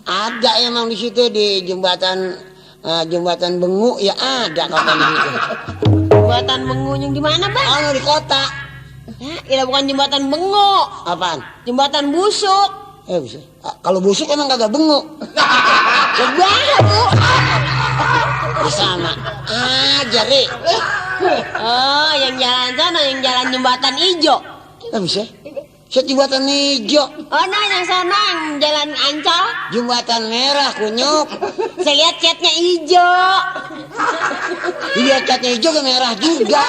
Ada emang di situ di jembatan Bengu ya ada kapan gitu. Jembatan Bengu yang di mana, Bang? Oh, di kota. Ya, bukan jembatan Bengu. Apaan? Jembatan Busuk. Bisa. Kalau busuk emang kagak bengu. Baru. Sama aja, Ri. Oh, yang jalan sana, yang jalan jembatan hijau. Bisa. Set jembatan hijau. Oh, nah yang sana yang jalan Ancol. Jembatan merah, kunyuk. Saya lihat catnya hijau. Iya, catnya hijau ke merah juga.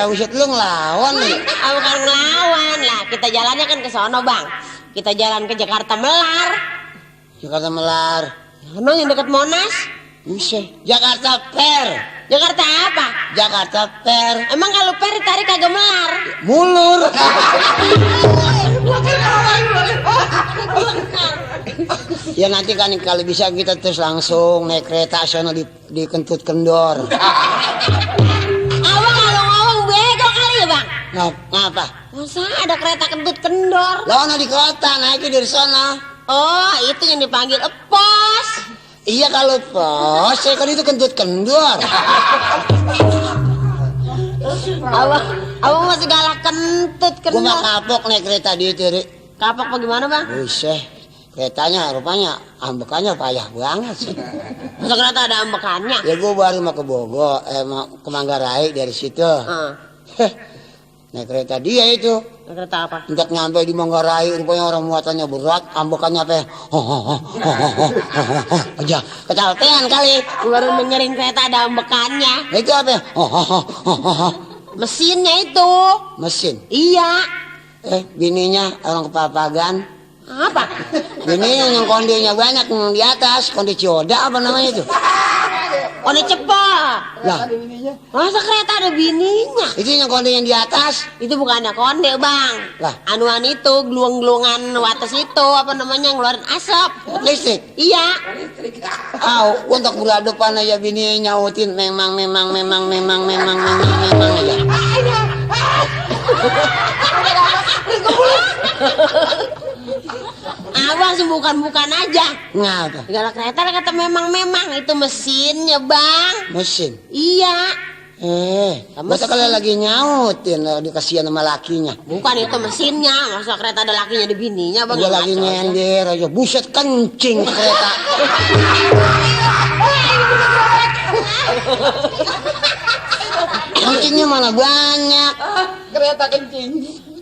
Buset lu ngelawan nih. Bukan ngelawan lah, kita jalannya kan ke sono, Bang. Kita jalan ke Jakarta Melar. Jakarta Melar. Sono yang dekat Monas. Bisa. Jakarta Fair. Jakarta apa? Jakarta Fair. Emang kalau fair ditarik kagak melar? Mulur. Ya nanti kan kalau bisa kita terus langsung naik kereta sono di Kentut Kendor. Abang kalau ngomong bego kali ya, Bang? Ngapa? Masa ada kereta Kentut Kendor? Lah di kota naiknya dari sana. Oh, itu yang dipanggil Epos. Iya kalau pos, saya kan itu Kentut Kendor. Abang masih galak Kentut Kendor. Gua mah kapok naik kereta di itu, Ri. Kapok bagaimana, Bang? Buset, keretanya rupanya ambekannya payah banget sih. Masa kereta ada ambekannya? Ya gua baru mau ke Bogor, mau ke Manggarai dari situ. Naik kereta dia itu. Naik kereta apa? Untuk nyampe di Manggarai, rupanya orang muatannya berat, ambekannya apa? Aja, kecapean kali. Baru dengerin kereta ada ambekannya. Itu apa? Mesinnya itu. Mesin. Iya. Bininya orang kepapagan. Apa? Bininya yang kondenya banyak yang di atas, konde Cioda apa namanya itu? Konde Cepa. Lah, masa kereta ada bininya? itu yang konde yang di atas. Itu bukannya konde, Bang. Lah, anuan itu, geluang-geluangan wates itu, apa namanya, ngeluarin asap. Listrik? Iya. Untuk bulan depan aja bininya nyautin memang aja. Abang sih bukan aja. Ngapa? Segala kereta kata memang itu mesinnya, Bang. Mesin? Iya. Masa kalian lagi nyautin dikasihan sama lakinya? Bukan itu mesinnya, masa kereta ada lakinya di bininya, Bang. Gua lagi nyender aja, buset kencing kereta. Kencingnya mana banyak. Kereta kencing.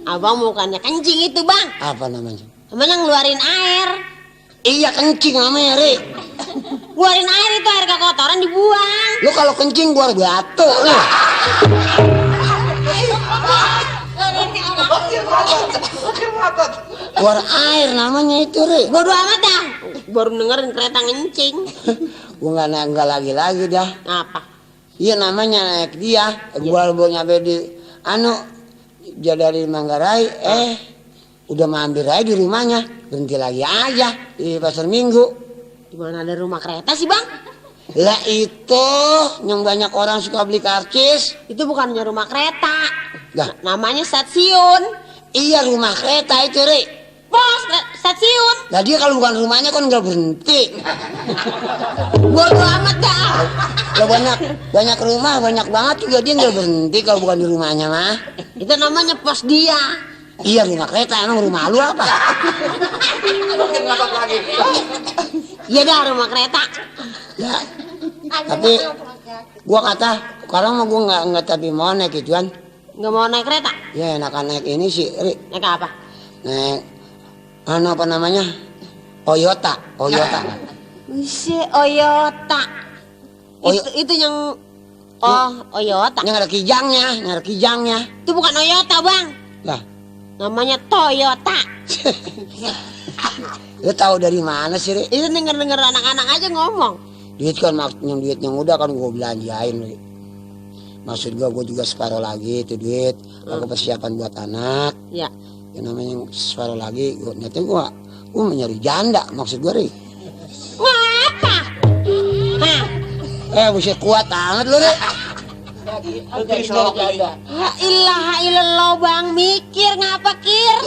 Abang bukannya kencing itu, Bang. Apa namanya? Namanya ngeluarin air. Iya kencing namanya, Ri. Ngeluarin air itu, air kotoran dibuang. Lu kalau kencing gua batuk lu. Keluar air namanya itu, Ri. Bodo amat dah. Baru dengerin kereta ngencing. Gua nggak lagi dah. Apa? Iya namanya naik dia. Gua nyampe di dari Manggarai, udah mampir aja di rumahnya, berhenti lagi aja di pasar Minggu. Di mana ada rumah kereta sih, Bang? Lah itu yang banyak orang suka beli karcis. Itu bukannya rumah kereta. Lah, namanya stasiun. Iya rumah kereta itu, Ri. Bos, stasiun. Lah dia kalau bukan rumahnya kan nggak berhenti. Bodo amat dah. Lah banyak rumah, banyak banget juga dia nggak berhenti kalau bukan di rumahnya mah. Itu namanya pos dia. Iya rumah kereta, emang rumah lu apa? Iya dah rumah kereta. Ya, tapi gua kata sekarang mah gua nggak tapi mau naik gituan. Nggak mau naik kereta? Ya enakan naik ini sih, Ri. Naik apa? Naik apa namanya? Toyota. Wih, Toyota. Itu yang Toyota. Yang ada kijangnya. Itu bukan Toyota, Bang. Lah, namanya Toyota. Lu tahu dari mana sih, Ri? Itu denger anak-anak aja ngomong. Duit kan duit yang udah kan gua belanjain, Ri. Maksud gua juga separuh lagi itu duit. Aku persiapan buat anak. Iya. Yang namanya separuh lagi, gua mau nyari janda maksud gua, Ri. Ngapa? Buset kuat amat lu, Ri. Agak Solok lagi. La ilaha illallah bang, mikir ngapa kir?